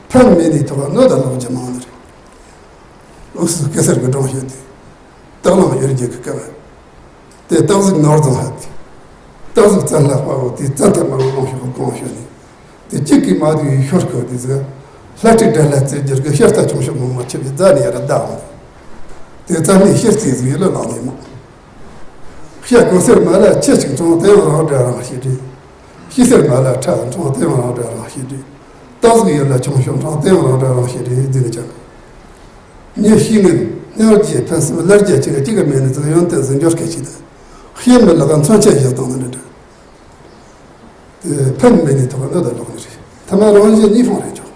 ཕན་མེད་ནས་ཐོག་གནོད་དང་ལོག་རྒྱུ་མང་ནི་རེད། འུ་སུ་གེ་སར་གྱི་སྒྲུང་བཤད་དེ། སྟག་ལུང་ཡུལ་རྒྱལ་གྱི་སྐབས། དེ་སྟག་གཟིག་ནོར་བཟང་ཧད་དེ། སྟག་གཟིག་བཙན་ལྷ་དཔའ་བོ་དེ་བཙན་ཐབས་མང་བོ་ལོངས་ཤོག་གོང་ཤོད་ནས། དེ་གཅིག་གིས་མ་དུས་ཤོར་ཁོ་དེ་ཟིག་ལྷ་ཁྲི་དགྲ་ལྷ་རྩེ་རྒྱུར་གི་ཤ་རྟ་ཆུང་ཤོག་མང་མོ་ཆེ་བའི་རྫ་ནས་ཡར་བདའ་འོང་། དེ་རྩ་ནས་ཤེར་རྩིས་ཟིག་ཡིད་ལ་ལང་ནས་མོ། ཤ་གོ་སེར་མ་ལ་ཆེ་ཅིག་གྲོང་དེ་ཡང་རང་འདྲ་རང་ཤེས་དྲི། ཤི་སེར་མ་ལ་ཁྲ་འཕྲང་སྟེང་རང་འདྲ་རང་ཤེས་རེད། སྟག་གཟིག་ཡུལ་ལ་ཆུང་ཤོས་འཕྲང་སྟེང་རང་འདྲ་རང་ཤེས་རེད་འཛིན་ཀྱང་། ཉེ་ཤི་ངན་སྙིང་རྗེ་ཕན་སེམས་ལར་རྒྱ་ཆེ་གཅིག་གི་མེད་ནི་ཚང་ཡོན་ཏན་ཟིན་འབྱོར་སྐད་ཅིག་དང་། ཤེས་མི་ལག་མཚོན་ཆ་བཞག་སྟངས་ནི་འདྲ། དེ་ཕན་མེད་ནི་ཐོག་གནོད་ད་ལོག་ནི་རེད། ཐ་མ་རང་བཞིན་གཉིས་ཕུང་རེད་ཆོག་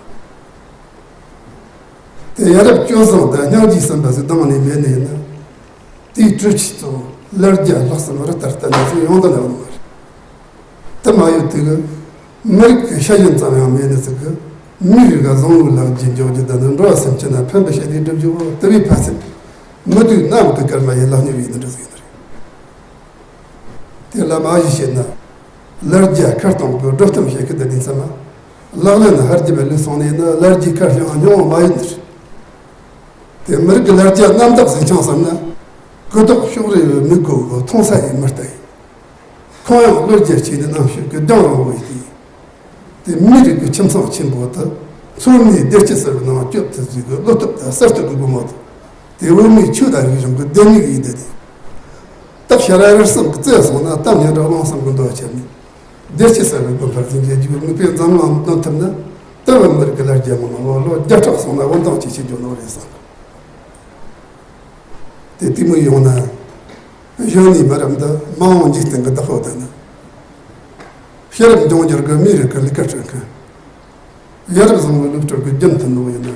དེ་ཡ་རབས་སྤྱོད་བཟང་དང་སྙིང་རྗེ་སེམས་པ་ཟིག་བདག་ནས་མེད་ནི་ཡིན་ན། དེའི་གྲོས་ཆོད་གཙོ་བོ་ལར་རྒྱ་ལྷག་བསམ་རི་ལྟར་བརྟན་ནས་སུ་ཡོང་དུ་ལེགས་ནོ་མ་རེད། དེ་མ་ཡོད་དེ་གི་མི་རིགས་ཀྱི་ཤ་ཞེན་ཙམ་ཡང་མེད་ནི་ཟིག་གི་མིའི་རིགས་ལ་བཟང་བོའི་ལག་རྗེས་འཇོག་རྒྱུ་དང་ནི་འགྲོ་བ་སེམས་ཅན་ལ་ཕན་པའི་ཤ་དེ་སྒྲུབ་རྒྱུ་བོ་དེ་བས་ཕ་སེམས་མི་དུས་ནམ་གི་སྐར་མ་ཡི་ལག་ཉེ་བའི་ནི་འདྲ་ཟིག་ཡིན་ནི་རེད། དེ་ལ་མ་གཞི་བཤད་ན། ལར་རྒྱ་ཁར་གཏོང་གི་སྒྲུབ་གཏམ་བཤད་ཀི་འདི་དུས་ཚང་མ། ལག་ལེན་ཧར་རྒྱབ་ལུས་སོང་ནས་ནི་ལར་རྒྱའི་ཁར་ཞིང་སྙིང་བོ་མ་ཡིན་ནི་རེད། དེ་མི་རིགས་ཀྱི་ལར་རྒྱ་རྣམ་དག་ཟིང་ཆང་བསམ་ན། གུ་དོག་ཕྱོགས་རེ་བའི་མི་གོ་གི་མཐོང་ས་ཡི་མི་ལྟ་ཡིན། ཁོང་ཡང་བློ་རྒྱ་ཆེ་ནི་རྣམ་ཤེས་ཀྱི་གདོང་རང་བའི་དེ། དེ་མི་རིགས་ཀྱི་ཁྱིམ་ཚང་ཆེན་པོ་དུ་མཚོ་སྔོན་སྡེ་སྐྱིད་ཟེར་བའི་ནང་སྐྱོབ་ཐུབ་ཟིག་གི་བློ་སྟོབས་དང་གསར་གཏོད་ཀྱི་སྒོ་མོ་དུ། དེ་བོད་མིའི་ཆོས་དང་རིག་གཞུང་གི་ལྡེ་མིག་ཡིན་ཏེ་དེ། སྟག་ཤ་ར་རི་གསུམ་གྱི་རྩེ་སོང་ན་གཏམ་སྙན་གྲགས་གླང་གསུམ་གྱི་འདོད་ཆེན་ནི། སྡེ་སྐྱིད་ཟེར་བའི་དགོན་པར་འཛིན་རྒྱལ་རྒྱུད་མིག་དཔེ་འཛམ་གླིང་སྟོན་ཐུབ་ན། ལྟ་བུ་མི་རིགས་ཀྱི་ལར་རྒྱ་མང་བ་ལོ་བརྒྱ་ཕྲག་སོང་ན་བོད་འདང་ཅིག་ཆེ་འགྱོ་ནོ་རེད་བསམ། དེ་དེ་མོ་ཡོང་ན། གཞོན་ནུའི་མི་རབས་འདི་མ་འོངས་འཇིག་རྟེན་གྱི་བདག་པོ་དང་ནི། ཤེས་རབ་འབྱུང་འགྱུར་གྱི་མིའི་རིགས་ཀྱི་ལས་ཀ་སྤྲོད་མཁན། ཡ་རབས་བཟང་བོའི་ལུགས་སྲོལ་གྱི་རྒྱུན་མཐུད་ནོ་ཡིན་ན།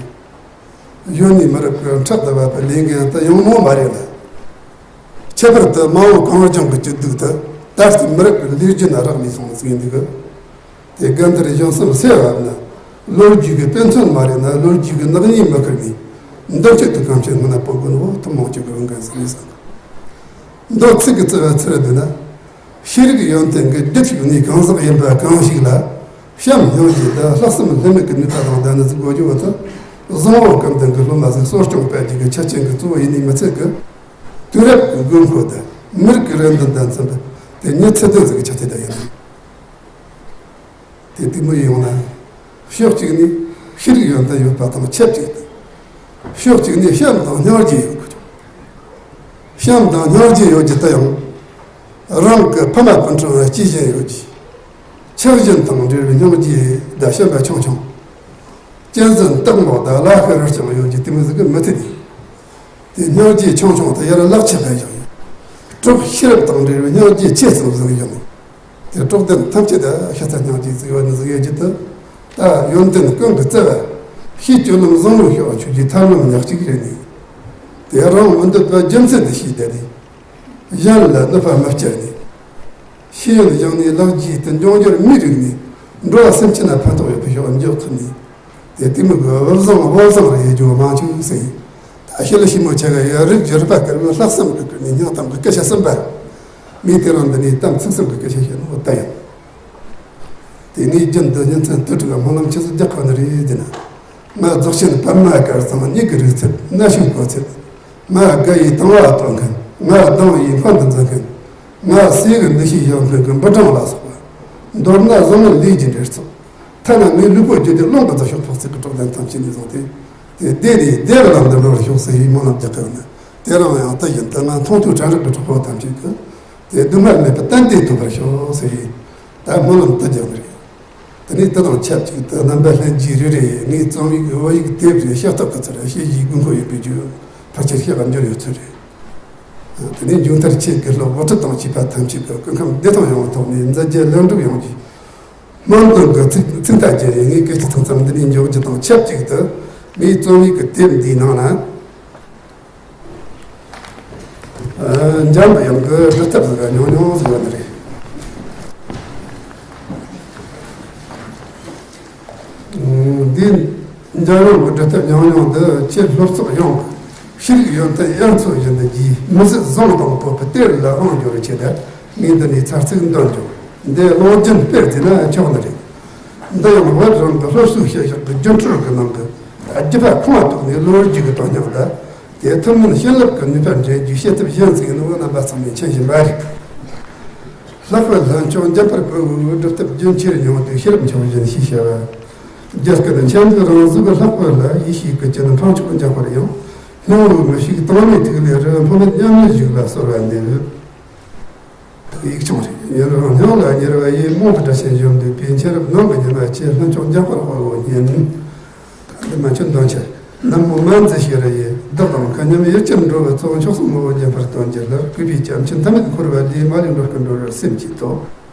གཞོན་ནུའི་མི་རབས་ཀྱི་ཕྲག་ཏུ་བབས་པའི་ལས་འགན་དེ་ཡང་མོ་མ་རེད་ལ། ཁྱད་པར་དུ་མ་འོངས་གངས་ལྗོངས་ཀྱི་སྐྱིད་སྡུག་དེ་ད་ལྟའི་མི་རབས་ཀྱི་ལས་རྒྱུ་ན་རག་ལས་སོང་ཟིན་འདུག་དེ་དགའ་འདིར་གཞུང་སེམས་སེ་བབ་ན། ལོ་རྒྱུས་ཀྱི་དཔེ་མཚོན་མ་རེད་ན་ལོ་རྒྱུས་ཀྱི་ནག་ཉེས་མི་ཁུར་ནས། མདུན་སྐྱོད་དུ་གང་བྱེད་སྔོན་ན་སྤོ་དགོས་ནོ་ཐུན་མོང་གཅིག་གི་འོས་འགན་ཟིན་ནས་བསམ། མདོ་ཚིག་གི་རྩི་བ་ཚུར་བསྡུ་ན། ཤེས་རིག་ཡོན་ཏན་གྱི་རྒྱུད་ཞུགས་ནས་གང་ཟག་ཡིན་པ་གང་ཞིག་ལ། བྱམས་སྙིང་རྗེ་དང་ལྷག་བསམ་ལྷད་མེད་ཀྱི་ནུས་པ་དང་ལྡན་ནི་ཟིག་དགོས་རྒྱུ་བོ་དེ། བཟང་བོ་སྐལ་ལྡན་གྱི་སློབ་མ་ཟིག་གསོ་སྐྱོང་སྤེལ་རྒྱུ་གི་ཆ་རྐྱེན་གྱི་གཙོ་བོ་ཡིན་ནི་མི་ཚད་ཀི། དུས་རབས་ཀྱི་དགོས་མཁོ་དང་མི་རིགས་ཀྱི་རེ་འདུན་དང་འཚམ་པའི་དེ་ཉིད་ཚད་ལྡན་ཟིག་གི་ཆ་དེ་ད་ཡིན། དེ་དེ་མོ་ཡོང་ན། ཕྱོགས་གཅིག་ནས་ཤེས་རིག་ཡོན་ཏན་ཡོད་པ་དང་ཆབས་ཅིག་ཏུ། ཕྱོགས་གཅིག་ནས་བྱམས་དང་སྙིང་རྗེ་ཡོད་དགོས། བྱམས་དང་སྙིང་རྗེ་ཡོད་རྒྱུ་དེ་ཡང་། རང་གི་ཕ་མ་སྤུན་གྲོགས་ལ་གཅེས་ཤིང་ཡོད་རྒྱུ། ཆགས་ཞེན་དང་འབྲེལ་བའི་སྙིང་རྗེ་དང་བྱམས་པ་ཆུང་ཆུང་། གཅན་གཟན་སྟག་མོ་དང་ལ་ཤི་རུ་ཀྱང་ཡོད་རྒྱུ་དེ་མོ་ཟིག་གི་མི་ཚེ་འདི། དེ་སྙིང་རྗེ་ཆུང་ཆུང་དེ་ཡར་ལག་ཆ་བས་ཀྱང་ཡོད། གྲོགས་ཤེས་རབ་དང་འབྲེལ་བའི་སྙིང་རྗེ་ཆེ་ཙམ་ཟིག་ཡོད། དེ་གྲོགས་དན་ཐམས་ཅད་ད་ཤ་ཚ་སྙིང་རྗེ་ཟིག་ཡོད་ནི་ཟིག་ཡོད་རྒྱུ་དེ། ད་ཡོན་ཏན་ཀུན་གྱི་རྩ་བ། ཤེས་སྤྱོད་ལམ་བཟང་བོ་ཤོག་ཆོས་ཀྱི་ཐབས་ལམ་ཉག་གཅིག་རེད་ནི། དེ་རང་མི་འདོད་པ་རྒྱུ་མཚན་དུ་ཤེས་བསྡད་ནི། གཞན་ལ་གནོད་པ་མི་སྐྱེལ་ནི། ཤེས་ཡོན་སྦྱངས་ནས་ལག་རྗེས་དུ་འབྱུང་འགྱུར་མིའི་རིགས་ནི། འགྲོ་བ་སེམས་ཅན་ལ་ཕན་ཐོགས་ཡོད་པའི་ཕྱོགས་འཇོག་ཐུབ་ནི། དེ་དེ་མོ་གི་བུ་བཟང་བུ་བཟང་རེ་ཡེ་རྒྱུ་མང་ཆུང་ཟེར། ད་ཤི་ལ་ཤི་མོ་ཆ་ག་ཡ་རིགས་བསྒྱུར་པ་དཀར་བོའི་ལྷག་བསམ་གི་ཀུན་ནས་སྙིང་གཏམ་གི་སྐད་ཆ་གསུམ་པ། ངས་དེ་རིང་འདི་ནས་གཏམ་ཚིག་གསུམ་གི་སྐད་ཆ་བཤད་ནོ་ད་ཡིན། དེ་ངས་རྒྱུན་དུ་ཉིན་མཚན་དུས་དྲུག་ག་སྨོན་ལམ་ཆེ་ཟིག་རྒྱག་དགོས་ནི་རེད་ཟེར་ན། ང་རྫོགས་ཆེན་པདྨ་དཀར་ཚང་ཉིད་ཀྱི་རིག་ཚད་སྣ་ཞིག་གོ་ཚད། ང་དགའ་ཡི་དང་བ་སྟོན་མཁན། ང་སྡང་བའི་ཕན་དུ་འཛིན་མཁན། ང་སྲས་ཀྱི་འདུ་ཤེས་ཡོད་མཁན་གྱི་འབུ་སྦྲང་ལ་སོགས་པ། མདོར་ན་བཟང་ངན་ལས་ཀྱི་འབྲེལ་ཚོགས། ཐ་ན་ངའི་ལུས་པོ་བརྒྱུད་དེ་རླུང་གི་རྫི་ཤོག་ཕོག་ཚིག་གི་གྲོགས་དན་ཐམས་ཅད་ནས་བཟུང་སྟེ། དེ་བདེ་ནས་བདེ་བའི་ལམ་དུ་འགྲོ་བར་ཤོག་ཟེར་བའི་སྨོན་ལམ་རྒྱག་གི་ཡོད་ན། དེ་རིང་ཡང་དེ་བཞིན་དུ་ང་མཐོང་ཐོས་དྲན་རེག་གི་གྲོགས་པོ་ཐམས་ཅད་ཀྱིས་དེ་སྡུག་བསྔལ་མེད་པའི་གཏན་བདེ་ཐོབ་པར་ཤོག་ཟེར་ཡིན། ད་སྨོན་ལམ་དུ་རྒྱག་ནི་རེད། དེ་ནས་དེ་དང་ཆབས་ཅིག་ཏུ་རྣམ་པ་ལྷན་རྒྱས་རེ་རེ་ངའི་རྩོམ་ཡིག་བོད་ཡིག་དེབ་རེ་ཤ་སྟག་གི་ཚུལ་ཞེ་གི་དགོས་མཁོ་ཡོད་པའི་རྒྱུ་ཕལ་ཆེར་ཤེས་པར་འགྱུར་ཡོད་ཚུལ་རེད། དེ་ནས་མཇུག་མཐར་ཁྱེད་དགེ་སློབ་དབུ་ཁྲིད་དང་བཅས་པ་ཐམས་ཅད་ཀྱི་སྐུ་ཁམས་བདེ་ཐང་ཡོང་བའི་ཐོག་ནས་མཛད་རྗེས་ལེགས་འགྲུབ་ཡོང་རྒྱུའི་སྨོན་འདུན་གྱི་ཚིག་ཚིག་མཐའ་རྒྱས་ནས་ངའི་སྐད་ཆ་ཐུང་ཙམ་འདི་ནས་མཇུག་རྒྱུ་དང་ཆབས་ཅིག་ཏུ་ངའི་རྩོམ་ཡིག་གི་དེབ་འདིའི་ནང་ན། འཇམ་པའི་དབྱངས་ཀྱི་སྒྲུབ་ཐབས་ཟིག་ཉུང་ཉུང་ཟིག་ཡོད་ནི་རེད། འདི་འཇམ་དབྱངས་ཀྱི་སྒྲུབ་ཐབས་ཉུང་ཉུང་འདི་ཁྱེད་སློབ་ཚོགས་ཡོངས་ཀྱི་ཤེས་རིག་ཡོན་ཏན་དབྱར་མཚོ་བཞིན་དུ་རྒྱས། མི་ཟད་བཟང་དང་བཀོད་པའི་གཏེར་ལ་དབང་བསྒྱུར་ཆེད་དུ་ངས་འདི་ནས་ཚར་ཚིག་འདོན་རྒྱུ། འདི་ཀློང་རྒྱུན་སྤེལ་བྱས་ན་ཆོག་ནི་རེད། འདི་ཡང་བོད་རང་གི་སློབ་གསོའི་བྱ་གཞག་གི་རྒྱུན་འཁྱོངས་ཀྱི་ནང་གི་རྒྱུད་པ་ཁོང་བ་ཐུག་ནས་ལོ་རྒྱུས་ཀྱི་དོན་སྙིང་དང་། དེ་ཐུན་མོང་བྱིན་རླབས་ཀྱི་ནུས་པ་འདྲེན་རྒྱུའི་བྱེད་ཐབས་གཞན་ཟིག་ཡིན་ནོ་རྣམ་པ་ཚང་མས་མཁྱེན་བཞིན་པ་རེད། ལྷག་པར་ལྷ་མཆོག་འཇམ་དཔལ་དཔའ་བོའི་སྒྲུབ་ཐབས་རྒྱུན་ཆེར་མྱོང་དུས་ཤེས་རབ་མཆོག་བཞིན་ཞེས་བྱ་བ། རྒྱ་སྐད་འཆད་ཉན་རང་གཟུགས་ལྷག་པར་ལ་ཡེ་ཤེས་ཀྱི་སྤྱན་འཕགས་མཆོག་འཇམ་དཔལ་ཡང་། སྙིང་པོའི་མི་ཤིགས་དྭངས་མའི་ཐིག་ལེ་རུ་འཕོ་མེད་མཉམ་མེད་བཞུགས་ལ་གསོལ་བ་འདེབས། ཡིག་ཆུང་རེད། ཉེ་རང་སྙིང་ལ་ཉེ་བ་ཡིས་རྨོངས་པའི་དགྲ་ཆེན་གཞོམ་འདོད་པའི། མཁྱེན་རབ་ནང་གི་ཉི་མ་ཆེ་ལྷུན་ཕྱོགས་འཇམ་དཔལ་དཔའ་བོ་ཉིད། ད་འདི་མ་ཆུ་འདོན་ཆེ། ནམ་མོ་མན་ཛི་ཤེས་རབ་ཡིས་བདག་དང་མཁའ་མཉམ་ཡུལ་གྱར་འགྲོ་བའི་ཚོགས། མཆོག་གསུམ་ངོ་བོ་འཇམ་དཔལ་སྟོན་གྱི་ལྷར། གུས་པས་བྱམས་ཆེན་ཐ་མལ་འཁོར་བ་ལས། མ་ལུས་འགྲོ་ཀུན་སྒྲོལ་བར་སེམས་བསྐྱེད་དོ།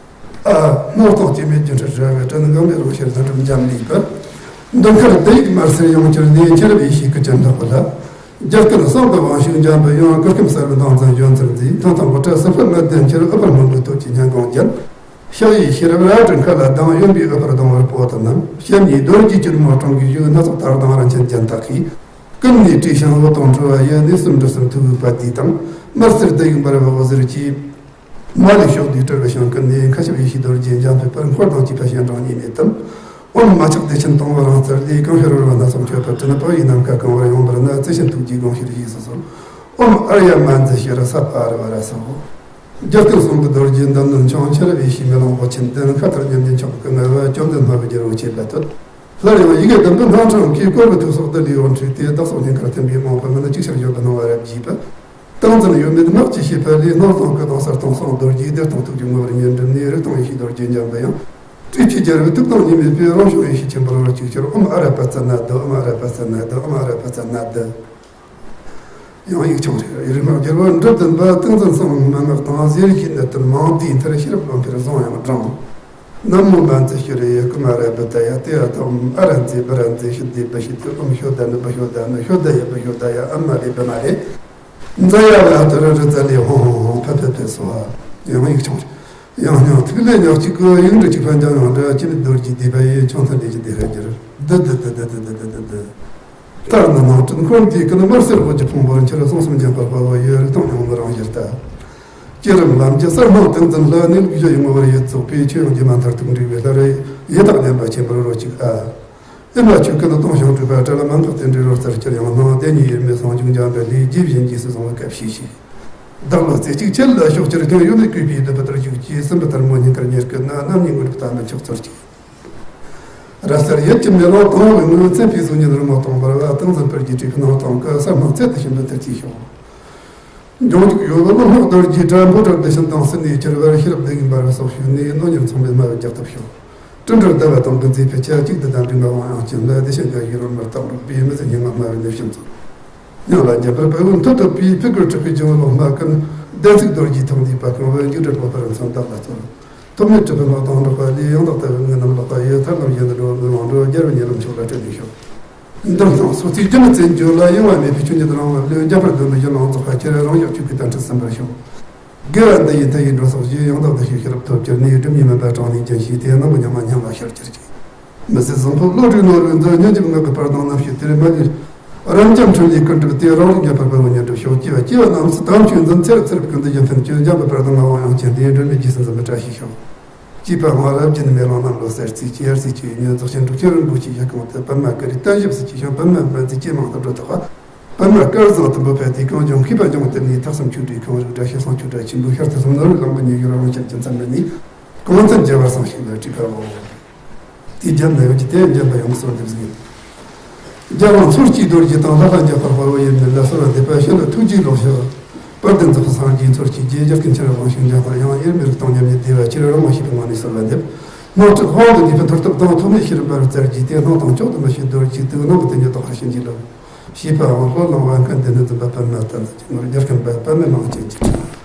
ཨ། སྣང་སྟོང་སྐྱེ་མེད་སྒྱུ་འཕྲུལ་དྲྭ་བའི་དྲིན། འགག་མེད་རང་ཤེས་ལྷུན་གྲུབ་འབྱམས་ཀླས་པ། མདུན་མཁར་བསྡུ་ཡིག་དམར་སེར་ཡོངས་གྱུར་ནས། མཁྱེན་རབ་ཡེ་ཤེས་སྐུ་ཅན་ལྷག་པ་ལ། རྒྱ་སྐད་གསང་དུ་དབང་ཕྱུག་འཇམ་པའི་དབྱངས། སྐུ་ཁམས་གསལ་བའི་མདངས་ཙམ་བཞོན་ཚུལ་མཛེས། ཐང་ཐང་གོ་ཁྲ་སི་ཕུ་ལྔ་ལྡན་ཁྱེར། ཨུཏྤལ་སྔོན་པོའི་སྟོད་ཀྱི་སྙན་གོང་ཅན། ཕྱག་གཡས་ཤེས་རབ་རལ་གྲི་མཁའ་ལ་ལྡིང་། གཡོན་པས་ཨུཏྤལ་ཟླུམ་པོར་སྤོ་དུ་བསྣམས། ཞབས་གཉིས་རྡོ་རྗེ་སྐྱིལ་མོ་ཀྲུང་གིས་བཞུགས། སྣ་ཚོགས་དར་དང་རིན་ཆེན་རྒྱན་དག་གིས། ཀུན་ནས་བྲིས་ཤིང་འོད་དང་འཕྲོ་བ་ཡི། གནས་གསུམ་འབྲུ་གསུམ་ཐུགས་ཀྱི་པད་ཟླའི་སྟེང་། དམར་སེར་བསྡུ་ཡིག་འབར་བའི་འོད་ཟེར་གྱིས། མ་ལུས་ཕྱོགས་བསྡུས་སྤྲུལ་པའི་ཞིང་ཀུན་ནས། མཁའ་ཁྱབ་ཡེ་ཤེས་རྡོ་རྗེ་འཇམ་དཔལ་དཔལ། འཁོར་དང་བཅས་པ་སྤྱན་དྲངས་ཉེས་མེད་དུ། ཨོཾ་མ་ཆགས་བདེ་ཆེན་དང་པོ་རང་རྩལ་ལས། གང་ཤར་འོད་སྣ་ཚོགས་མཆོད་པར་བྲན། དཔའ་བོའི་ནམ་མཁའ་གང་བར་ཡོངས་པར་གནས། བརྩེ་ཆེན་ཐུགས་རྗེས་དགོངས་ཕྱིར་བཞེས་སུ་གསོལ། ཨོཾ་ཨཱརྱ་མ་ཛཿ་ཤྲཱི་ས་པཱ་ར་བ་ར་སྭཱ་ཧཱ། རྒྱ་སྐད་གསུང་གི་རྡོ་རྗེ་འདམ་ནི་མཆོག་མཁྱེན་རབ་ཡེ་ཤེས་མེ་ལོང་དབུ་ཆེན་ལྡན། མཁའ་ལྟར་མཉམ་ཉིད་མཆོག་གི་ངལ་བ། བཅོམ་ལྡན་སྨྲ་བའི་རྒྱལ་པོ་ཆེ་ལ་བསྟོད། སླར་ཡང་ཡི་གེ་ཟླུམ་པོའི་སྣང་ཕྲེང་གིས། བསྐོར་བའི་ཐུགས་སྲོག་བདུད་ལས་འོར་འཁྲུགས་ཏེ། བདག་སོགས་སྙིང་ཁར་ཐིམ་པས་རྨོངས་པའི་མུན། ཅིག་ཤར་ཡོད་པའི་སྣང་བ་རབ་བརྗིད་པ། ཏིང་འཛིན་གཡོ་མེད་སྔགས་ཀྱི་ཤེས་པ་ལས། སྣང་སྟོང་སྐུ་དང་གསལ་སྟོང་གསང་རྡོ་རྗེ། བདེ་སྟོང་ཐུགས་ཀྱི་ངོ་བོར་ཉིད་གྲུབ་ནས། རིག་སྟོང་ཡེ་ཤེས་རྡོ་རྗེ་འཇམ་པའི་དབྱངས། སྤྲོས་བཅས་རྒྱལ་བའི་ཐུགས་དང་ཉི་མའི་དཔལ། རང་བྱུང་ཡེ་ཤེས་ཆེན་པོར་འོད་ཅིག་ཤར། ཨོཾ་ཨ་ར་པ་ཙ་ན་དྷཱུ། ཨོཾ་ཨ་ར་པ་ཙ་ན་དྷཱུ། ཨོཾ་ཨ་ར་པ་ཙ་ན་དྷཱུ། ཡང་ཡིག་ཆུང་རེ། རིག་སྔགས་རྒྱལ་པོ་འབྲི་བདུན་པ་ཏིང་འཛིན་གསང་བའི་མན་ངག་དང་། ཟས་རིགས་ཀྱི་གནད་དོན་མང་དུས་མཐར། ཤེས་རབ་ཀློང་དཀར་བཟང་ཡང་བགྲང་། ན་མོ་མན་ཛི་ཤྲཱི་ཡ་ཀུ་མ་ར་བུདྡྷ་ཡ། ཏདྱ་ཐཱ། ཨོཾ་ཨ་ར་ཛེ་བྷ་ར་ཛེ་ཤུདྡྷེ་བྷ་ཤུདྡྷེ། ཨོཾ་ཤོ་དྷ་ནུ་བྷ་ཤོ་དྷ་ནུ་ཤོ་དྷ་ཡ་བྷ་ཤོ་དྷ་ཡ། ཨ་མ་རེ་བྷ་མ་རེ། ཛ་ཡ་བ་ཏུ་རུ་རུ་ཙ་ལེ་ཧོ་ཧོ་ཧོ། ཕ་ཕ་ཕ་སྭཱ་ཧཱ། ཡང་ཡིག་ཆུང་རེ། ཡང་སྙིང་ཐིག་ལེ་ཉག་གཅིག་གི་ཡིག་འབྲུ་གཅིག་པ་འཇམ་དབྱངས་སྒྲ་སྐྱེད་མོས་རྡོ་རྗེའི་བཟླས་པ་ཡིས། ཆང་ཐུན་ལས་ཀྱི་བཟླས་པར་གྱུར། བསྡུ་བསྡུ་བསྡུ་བསྡུ། ལྟར་ན་སྣང་སྤྲིན་འཁོར་འདས་ཀུན། དམར་སེར་འོད་ཀྱི་ཕུང་པོར་འཁྱིལ། གསང་གསུམ་འཇམ་དཔལ་དཔའ་བོ་ཡི། རིག་སྟོང་སྙིང་པོ་རང་ཞལ་ལྟ། བསྐྱེད་རིམ་ལམ་གྱི་གསལ་སྣང་ཏིང་འཛིན་ལ། གནས་ལུགས་བཞི་ཡི་ངོ་བོར་ཡིད་རྫོགས་པའི། ཆོས་དབྱིངས་ཀྱི་མ་མཐར་ཐུག་འབྲས་བུའི་ལྷར། ཡི་དྭགས་མཉམ་པ་ཆེན་པོར་རོ་གཅིག་ཨ། ཨེ་མ་ཆོས་ཀུན་སྟོང་ཞིང་གྲུབ་པ། དྲི་ལ་མན་ངག་རྟེན་འབྲེལ་རོ་རྩལ་ཁྱེར་ཡང་སྣང་། དེ་ཉིད་དབྱེར་མེད་ཟུང་འཇུག་འཇམ་པའི་ལྷས། རྗེས་བཞིན་རྗེས་སུ་བཟུང་བའི་སྐབས་ཤེས་ཤིག། བདག་བློ་རྩེ་གཅིག་ཁྱེད་ལ་ཕྱོགས་བཅུར་ཁྱེར། གཡོ་མེད་གུས་པས་འདུད་པའི་དུར་ཞུགས་ཀྱིས། སྲིན་པོ་དར་མོ་སྙིང་གར་ཉེར་བསྐུལ་ན། རྣམ་གཉིས་མངོན་གྲུབ་ལྟ་མི་མཆོག་ཚོལ་ཅིག། རབ་གསལ་ཡིད་ཀྱི་མེ་ལོང་དང་པོའི་ངོས། མཚན་དཔེའི་གཟུགས་བརྙན་རི་མོ་སྟོང་འབར་བ། ཏིང་འཛིན་སྤུར་གྱི་བྲིས་པའི་སྣང་སྟོང་གི། གསལ་སྣང་ཚད་དུ་ཕྱིན་པའི་དུར་གྱིས་ཤོག། འབྱུང་འཇུག་གཡོ་བའི་རླུང་སྔགས་རྡོ་རྗེའི་སྒྲ། འཕོ་བྲལ་བདེ་ཆེན་དྭངས་གསལ་ནས་ཁྱེར་བར། ཤེས་རབ་བདུད་ཀྱི་འབར་བའི་སོགས་ཞུགས་ནས། སྣོད་ཉེར་མཚུངས་མེད་སྨྲ་བའི་རྒྱག་ཐབས་ཤོག། སྤྲིན་བྲལ་ཟླ་བ་དང་ཀུན་རྫོའི་ཕུད་ཆ་གཅིག་ཏུ་བསྡམས་པའི་ངག་དབང་དབྱངས་ཅན་ལ། བདེ་ཆེན་དགའ་བའི་རོལ་མོར་རྟག་འགྲོགས་པའི། མི་ཟད་སྙན་ངག་སྨྲ་བའི་ནུས་བྱང་ཚོགས། སྙིང་ལ་འཇམ་དཔལ་དཔའ་བོའི་མཐུ་ཐོབ་པའི། ཕུད་གུར་གྲུབ་པའི་ལྗང་བུ་ལོ་མ་ཀུན། ལྡན་ཚིག་རྡོ་རྗེའི་ཐོག་འདུས་པ་གང་བས། འཇིགས་བྲལ་སྤོབས་པར་མཚོན་བདག་ལ་སྩོལ། ཐོབ་ནས་གྲུབ་པའི་ངག་དང་འགྲོགས་པ་ལས། ཡང་དག་ལྟ་བའི་ངོས་རྣམས་ལགས་པ་ཡི། ཐར་ལམ་གཞན་དུ་འགྲོ་བ་མི་མང་འགྲོ། རྒྱལ་བའི་ཉེ་ལམ་མཆོག་ལ་སྤྲོད་ནས་ཤོག། འདིར་སྣང་སོ་ཚིག་སྒྱུ་མའི་བཙན་བྱོལ་ལ། གཡེང་བ་མེད་པའི་ཆོས་ཉིད་རང་བབས་ལས། འཇམ་དཔལ་སྡོམ་པའི་ཡུལ་ལུང་རྫོགས་པ་ཁྱེར། རང་བཞག་ཆོས་སྐུའི་དམ་ཆོས་ཟིན་པར་ཤོག། དགེ་བ་འདི་ཡིས་མཐའ་ཡས་འགྲོ་ཚོགས་ཀྱི། ཡང་དག་བདེ་གཤེགས་ཤེས་རབ་ཐོབ་གྱུར་ནས། སྒྲིབ་གཉིས་མུན་པ་དྲངས་ནས་རྒྱུན་ཞིག་སྟེ། ནམ་མཁའི་ཉི་མ་སྙིང་ལ་ཤར་གྱུར་ཅིག། མི་ཟད་བཟང་པོ་བློ་གྲོས་ནོར་བུའི་མཛོད། སྙན་འཇེབས་ངག་གི་འབར་གདངས་རྣམ་ཤེས་གཏེར། མ་ལུས་རབ་འབྱམས་འཕྲིན་ལས་ཀུན་གྲུབ་སྟེ། རང་རིག་ཉེར་ཕར་དཔའ་བོ་ཉིད་སྒྲུབ་ཤོག། སྐྱེ་བ་རྣམས་སུ་དམ་ཆོས་འཛིན། ཚེ་རབས་ཚེ་རབས་ཀུན་ཏུ་ཡུན་ཕན་གྱི། འཇམ་པའི་དཔལ་དང་ངག་དབང་དབྱངས་ཅན་ལྡན། སྒྲོན་མེ་རྗེས་སུ་འཛིན་པའི་བཀྲ་ཤིས་ཤོག། ཅེས་པ་སྔ་རབས་ཀྱི་མེ་ལོང་རྣམས་ལོ་གསལ་ཚིགས་ཀྱི། ཡར་ཚེས་ཀྱི་ཉིན་རྫོགས་ཆེན་འབྲུག་ཆེན་རིན་པོ་ཆེའི་ཞལ་གང་དུ་པདྨ་ཀ་རའི་བསྟན་བཞི་སྲིད་ཀྱི་ཞིང་། པདྨ་འབར་མཛད་ཇེ་མང་དུ་འགྲོ་དག་པ། པདྨ་སྐལ་བཟང་དུམ་བུ་འཕེལ་ཏེ་གངས་ལྗོངས་མཁས་པ་ལྗོངས་སྟོན་ནས། ཐེག་གསུམ་ཆོས་སྒྲའི་ཁང་རིགས་སྒྲ་ཞིག་གསང་ཆོས་སྒྲ་ཆེན་པོའི་ཤར་དུ་སོང་། ནོར་བུའི་གླིང་པ་ཉི་ཤུ་རང་རྒྱལ་གྱི་མཚམས་རེ་ནས། གང་འཚམ་རྒྱལ་བར་སངས་ཤིང་ལ་བྲིས་པའོ། དེའི་རྒྱབ་ན་ཡོད་ཀྱི་དེ་འཇམ་པའི་དབྱངས་གསོལ་འདེབས་ཟིན། རྒྱལ་དབང་མཚོ་སྐྱེས་རྡོ་རྗེ་དང་། ལྷ་ལྷ་འཇམ་དཔལ་ བློ་ཡིན་མིན་ལ་གསོལ་བ་འདེབས་པ་བཞིན་དུ། ཐུགས་རྗེས་ལོ་བཤད་པར་བདུན་ཚོགས་སངས་རྒྱས་ཚོགས་ཀྱི་རྗེས། རྒྱལ་ཀུན་ཁྱེར་རང་བཞིན་འཇམ་དཔལ་དབྱངས། དབྱེར་མེད་རིག་སྟོང་མཉམ་ཉིད་བདེ་བ་ཆེར། རང་དབང་ཞི་བའི་ངང་ནས་གསོལ་བ་འདེབས། དངོས་གྲུབ་དབང་དུ་བགྱིས་པའི་མཐུ་སྟོབས་དང་། ཐོགས་མེད་ཤེས་རབ་འབར་བའི་རྩལ་གྱིས། དེ་སྣང་དང་མཆོག་ཏུ་མི་ཕྱེད་རྡོ་རྗེའི་གདུང་ནང་གི། དེ་ཉིད་རྟོགས་པར་བྱིན་གྱིས་རློབས། ཞེས་པའང་ལྷོ་ནང་བན་དཀར་འདི་ནས་འཛིན་པ་པདྨ་ལྟར་དུ་གྱུར་ནོ། རྒྱལ་ཀུན་པ་པདྨའི་ནང་བཞིན་གྱི།